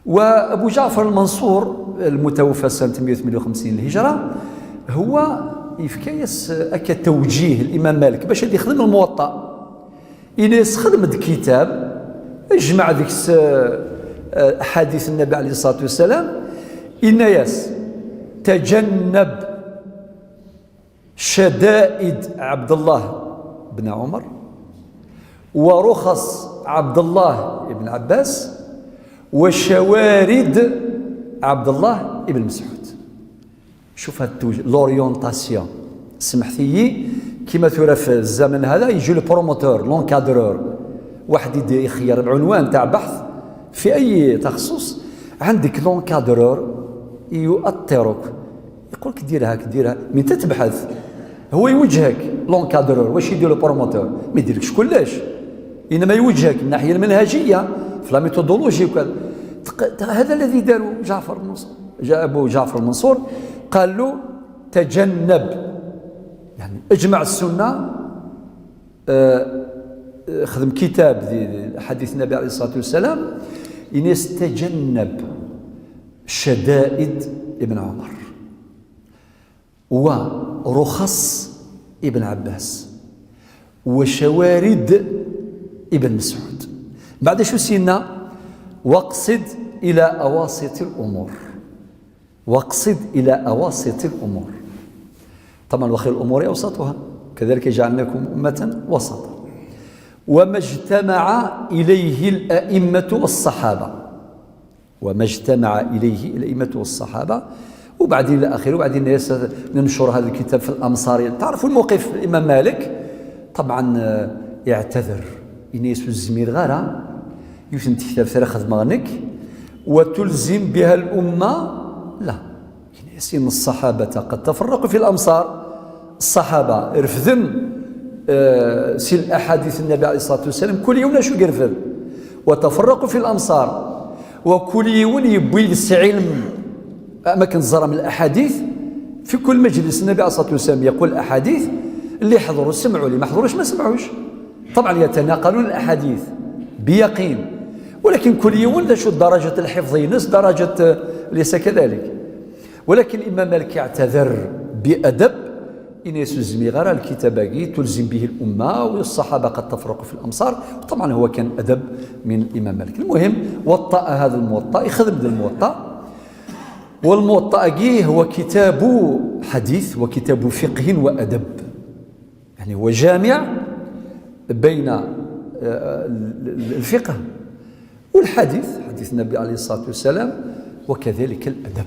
وابو جعفر المنصور المتوفى سنة 158 الهجره، هو يفكيس اكا توجيه الامام مالك باش يخدم الموطأ. إناس خدم كتاب اجمع ذيك احاديث النبي عليه الصلاة والسلام. إناياس تجنب شدائد عبد الله بن عمر ورخص عبد الله بن عباس وشوارد عبد الله بن مسعود. شوف هاد التوجيه، l'orientation. سمحتي، كيما ترى في الزمن هذا يجي le promoteur، l'encadreur، واحد يخير العنوان تاع بحث في اي تخصص، عندك l'encadreur يؤطرك، يقول لك دير هاك، ديرها من تتبحث، هو يوجهك l'encadreur. واش يدير le promoteur؟ ما يديرلكش كلش، انما يوجهك من الناحية المنهجيه، في la méthodologie وكذا. هذا الذي داروا جعفر المنصور، جاء ابو جعفر المنصور قال له تجنب، يعني اجمع السنه، خدم كتاب حديث النبي عليه الصلاة والسلام، إناس تجنب شدائد ابن عمر ورخص ابن عباس وشوارد ابن مسعود. بعد شو سينا؟ واقصد إلى أواسط الأمور، واقصد إلى أواسط الأمور. طبعا وخير الأمور أوسطها، كذلك جعلناكم أمة وسطا. وما اجتمع إليه الأئمة والصحابة، وما اجتمع إليه الأئمة والصحابة، وبعدين إلى آخره. وبعدين ننشر هذا الكتاب في الأمصار. تعرفوا الموقف الإمام مالك طبعا يعتذر، إني الزمير غارة يوسن كتاب ثلاث خدمانك وتلزم بها الأمة. لا، ياسين الصحابة قد تفرقوا في الأمصار. الصحابة رفذن سل أحاديث النبي عليه الصلاة والسلام، كل يوم شو يرفذ، وتفرقوا في الأمصار، وكل يوم يبوي علم أماكن زرا من الأحاديث. في كل مجلس النبي عليه الصلاة والسلام يقول أحاديث، اللي حضروا سمعوا، اللي ما حضروش ما سمعوش. طبعا يتناقلون الأحاديث بيقين، ولكن كل يوم شو درجة الحفظ ينس درجة، ليس كذلك. ولكن الإمام مالك اعتذر بأدب، إن يسوزمي غير الكتاب تلزم به الأمة والصحابة قد تفرقوا في الأمصار. طبعا هو كان أدب من الإمام مالك. المهم وطأ هذا الموطأ، يخدم الموطأ. والموطأ هو كتاب حديث وكتاب فقه وأدب، يعني هو جامع بين الفقه والحديث، حديث النبي عليه الصلاة والسلام، وكذلك الأدب.